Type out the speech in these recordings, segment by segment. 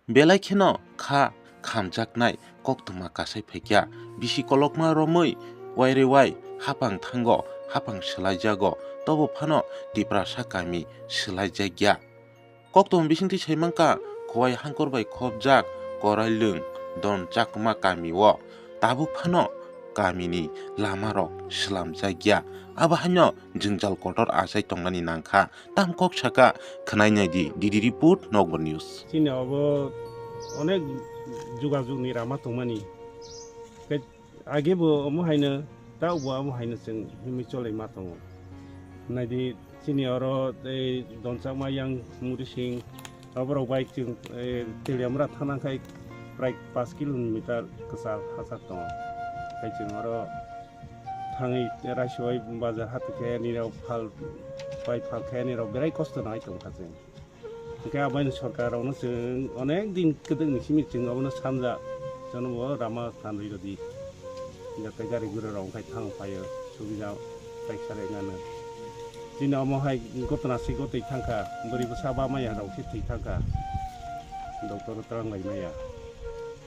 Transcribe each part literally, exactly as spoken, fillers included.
Belai kheno kha khamjaknai koktwma kasai phaikya, bisi kolokma romwi wairewai hapang thango, hapang swlaijago, tobo phano Tiprasa kami swlaijakya. Koktwma bisingtwi saimankha, Khowai hangkor bai khopjak Korailwng Don Chakma kamio tabuk phano kamini lamarok swlamjakya. Abo haino jwngjal kotor achai tongnani nangkha. Tam kok saka khwnai nai di, D D report, Nokbar News. Chini obo onek jugajugni rama tongmani. Tei age bo omo haino, ta bo omo haino chwng himwi cholai ma tongo. Nai di chini oro tei Donchakma yang Muri Sing, oborok bai chwng, eh, Teliamura thana khai prai pash kilometer kwchar hachak tongo. Khai chwng oro thangwi raisoi bazar hati khe nirok phal bai phal khe nirok berai kosto nai tongkha chwng. Hwnkhe aboino sorkar rokno chwng onek din kwdwkni simi chwng abono samjak, jono bo rama tanwi rwdi. Jate gari gura rok khai thang phaio, subida paisa rengano. Chini omo hai gotna se gotwi thangkha, bwrwi bwsa ba maya rok se thwi thangkha. Doctor twlang lai maya.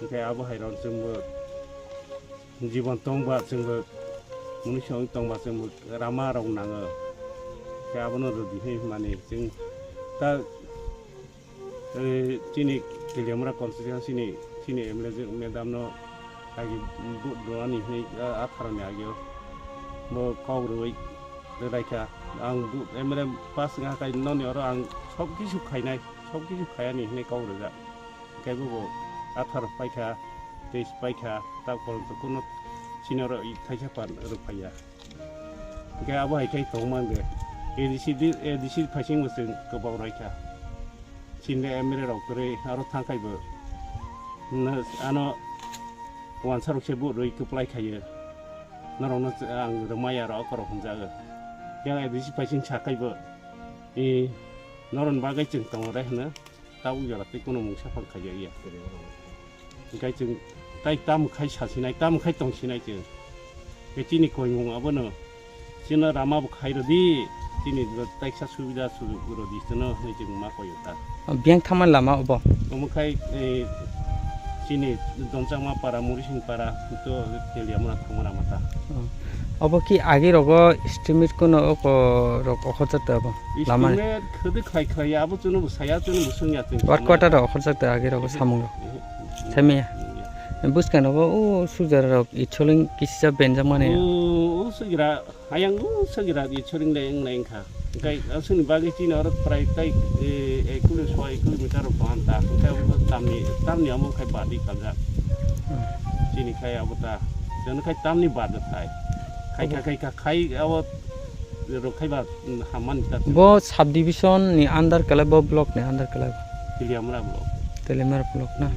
Hwnkhe abo hai rok chwngbo jibon tongba chwngbo, mwnwi song tongba chwngbo rama rok nango. Khe abono rwdi hinwi hwnmani chwng ta, eh, chini Teliamura constituency ni chini M L A madam no agi vote rwani hinwi, ah, atharo ni ageo bo kok rwui rwlaikha. Ang vote M L A pass wngkha khai noni oro ang sob kisu khainai, sob kisu khayani hinwi kok rwjak. Hwnkhe bobo atharo paikha, teis paikha, ta poronto kuno chini oro i thaisa phan rwphaiya. Hwnkhe abo hai khe tongma hwnkhe A D C di, A D C phaisingbo chwng kwbang raikha. Chini M L A rok kwrwi aro thangkhaibo. Ano wansa rok se bo rwi kwplai khaio. Norokno ang rwmai aro okorok hwnjago. Yang A D C phaising sakhaibo. I norokni bagwi chwng tongo re hwno. Tabuk jora tei kuno mungsa phang khaijak ya. Hwnkhe chwng tai tamo khai sasinai, tamo khai tongsinai chwng. Tei chini koimung abono chwngno rama bo khai rwdi, chini taisa subida sujug rwdi chwngno hwnwi chwng ma koio ta. Biyang thangmani lama obo? Omo khai, eh, chini Donchakma para, Murising para, to Teliamura thangma lama ta. Oh. Obo ki agi rogo estimate kuno oko rok okhorjak ta obo? Lama ni? Estimate khwdwi khlai khlai ya, abo chwngno bo saya, chwngno bo swngya chwng. Work quarter rok okhorjak ta agi rogo samung rok? Eh, eh, samiya? Eh, eh. Bwskang rogo o sujar rok itholing kisa benjak mani. O, o sugira, hayang o sugira itholing le wng lai wngkha. Hwnkhe aswkni bagwi chini oro prai tai, eh, ekuli soi kilometer rok tong ta. Hwnkhe abo tamni, tamni amo khai badi kaljak. Hmm. Chini khai abo ta. Chwng khai tamni bad khai. Khai kha, khai kha, khai abo rok khai ba, mm, hammani ta. Bo subdivision ni under kala, bo block ni under kala? Teliamura block. Teliamura block na?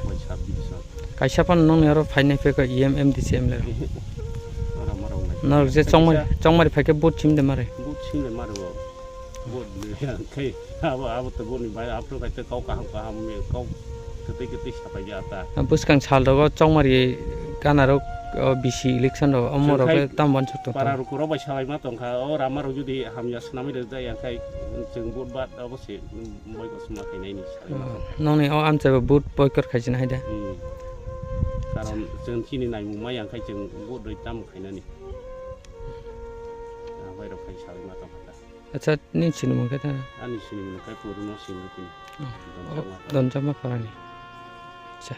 Bo subdivision. Kaisa phano nokni oro phainai phekha E M, M D C, M L A rok. Ora mara wng nai. Norok je chongmari, kaisa chongmari phaikhe vote sim de mare. Vote sim de mare bo. Bo khai abo, abo to boni bai, abo to khai to kau kaham kaham me kau kwtwi kwtwi sapai ya ta. Bwskang sal rogo chongmari gana rok, o, bisi election rogo, omo rok khai tam wansuk tong para ta. Rok rok bai salai ma tong kha, o rama rok jodi hamya swnamwi rwjak ya khai chwng vote bat abo se, um, boycott sma khainai ni salai ma tong kha. Nokni o amchai bo vote boycott khaisina hai da. Hmm. Karon chwng chini naimung ma yang khai chwng vote rwi tam khainani. Ah, bai rok khai salai ma tong kha ta. Acha, nini sinimung khe ta? Ani sinimung khe Puruno Singh Rupini. Hmm. Donchakma. O, Donchakma parani. Acha.